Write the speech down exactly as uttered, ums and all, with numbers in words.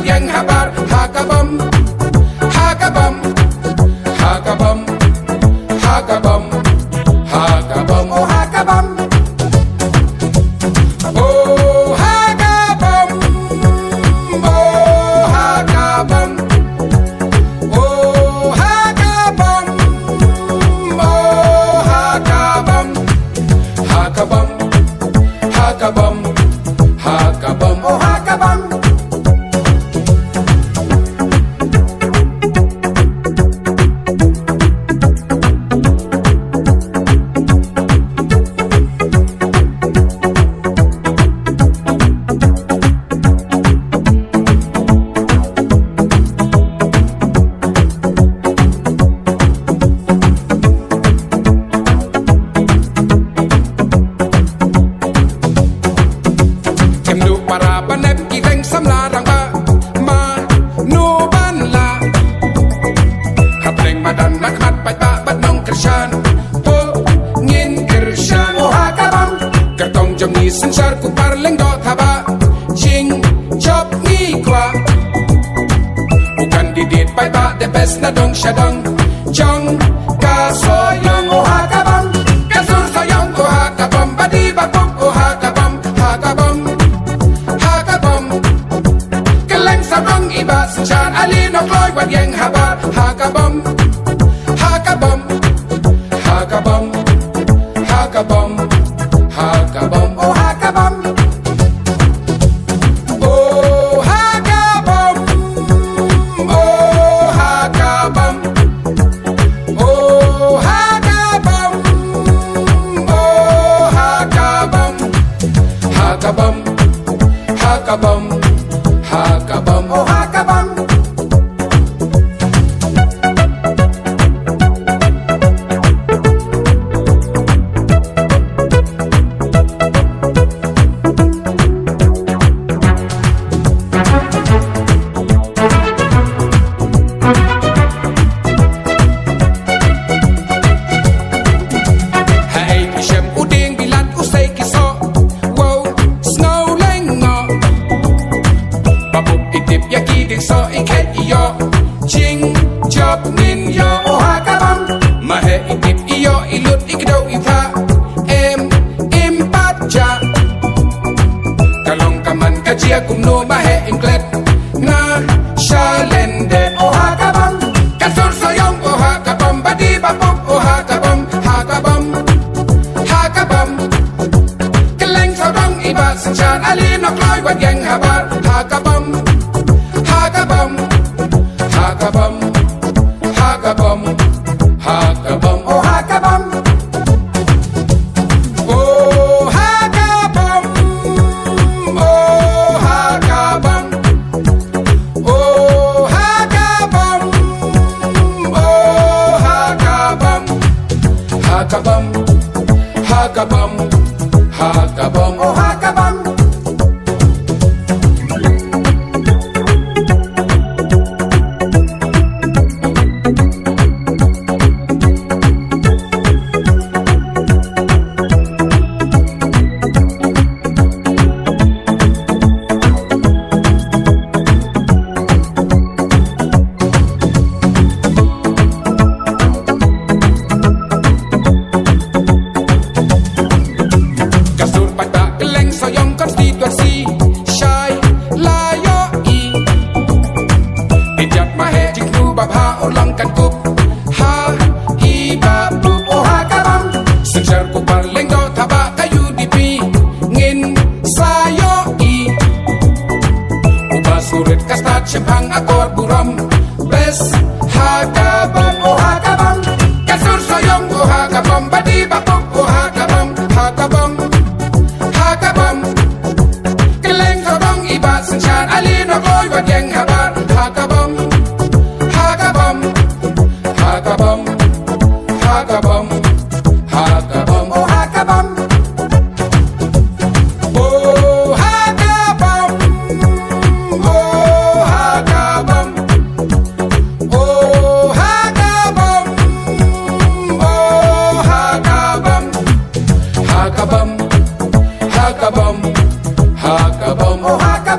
Ïeng habar, ha ka bom, ha ka bom, ha ka bom, ha ka bom, ha ka bom, oh ha ka bom. Oh ha ka bom, oh ha ka bom, oh ha ka bom, oh ha ka bom. Ha ka bom, ha ka bom, ha ka bom, oh ha ka bom. Kim duh para ban ep ki reng samla rangbah, mano ban lah. Hapdeng madan, markhmat, paidbah bad nongkyrshan, to ngin kyrshan, oh ha ka bom. Kyrtong jong ngi, Synshar Kupar Lyngdoh Thabah, jingjop ngi kwah. U candidate paidbah the best na dong sha dong jong ka Sohiong, oh ha ka bom. Ka sur Sohiong, oh ha ka bom. Ba dih ba pup, oh ha ka bom, ha ka bom, ha ka bom. Kylleng sawdong i Bah Synshar, ale noh kloi wat ïeng habar, ha ka bom, ha ka bom, ha ka bom, ha ka bom, ha ka bom, oh ha ka bom. Oh ha ka bom, oh ha ka bom, oh ha ka bom, oh ha ka bom. Ha ka bom, ha ka bom, ha ka bom, oh ha ka bom. Haei phi shem u dieng bilat u sei ki soh, wow sngew lyngngoh. Ba pup i tip ïa ki dieng soh, i khet i ïoh, jingjop ngin ïoh, oh ha ka bom. Ma heh i tip i ïoh, i lut i kdew i phah, em im pat jah. Ka long ka man ka jia kumno, ma heh im klet na shalyndet, oh ha ka bom. Ka sur Sohiong, oh ha ka bom. Ba dih ba pup, oh ha ka bom, ha ka bom, ha ka bom. Kylleng sawdong i Bah Synshar, ale noh kloi wat ïeng habar, ha ka bom, ha ka bom, ha ka bom, ha ka bom, ha ka bom, oh ha ka bom. Oh ha ka bom, oh ha ka bom. Oh ha ka bom, oh ha ka bom. Ha ka bom, ha ka bom, ha ka bom, oh ha ka bom. Ka sur paidbah kylleng Sohiong constituency, shai la ïohi. Pynjot ma heh jingthmu ba bha, urlong kan kup ha i Bah Pup, oh ha ka bom. Synshar Kupar Lyngdoh Thabah ka U D P ngin sa ïohi. U Bah Surit ka stad shemphang akor burom, best ha ka bom, oh ha ka bom. Ka sur Sohiong, oh ha ka bom. Ba dih ba pup, oh ha ka bom, ha ka bom, ha ka bom. Kylleng sawdong i Bah Synshar, ale noh kloi wat ïeng habar, ha ka bom, ha ka bom, ha ka bom, ha ka bom, ha ka bom, oh ha ka bom. Oh ha ka bom, oh ha ka bom, oh ha ka bom, oh ha ka bom. Ha ka bom, ha ka bom, ha ka bom, oh ha ka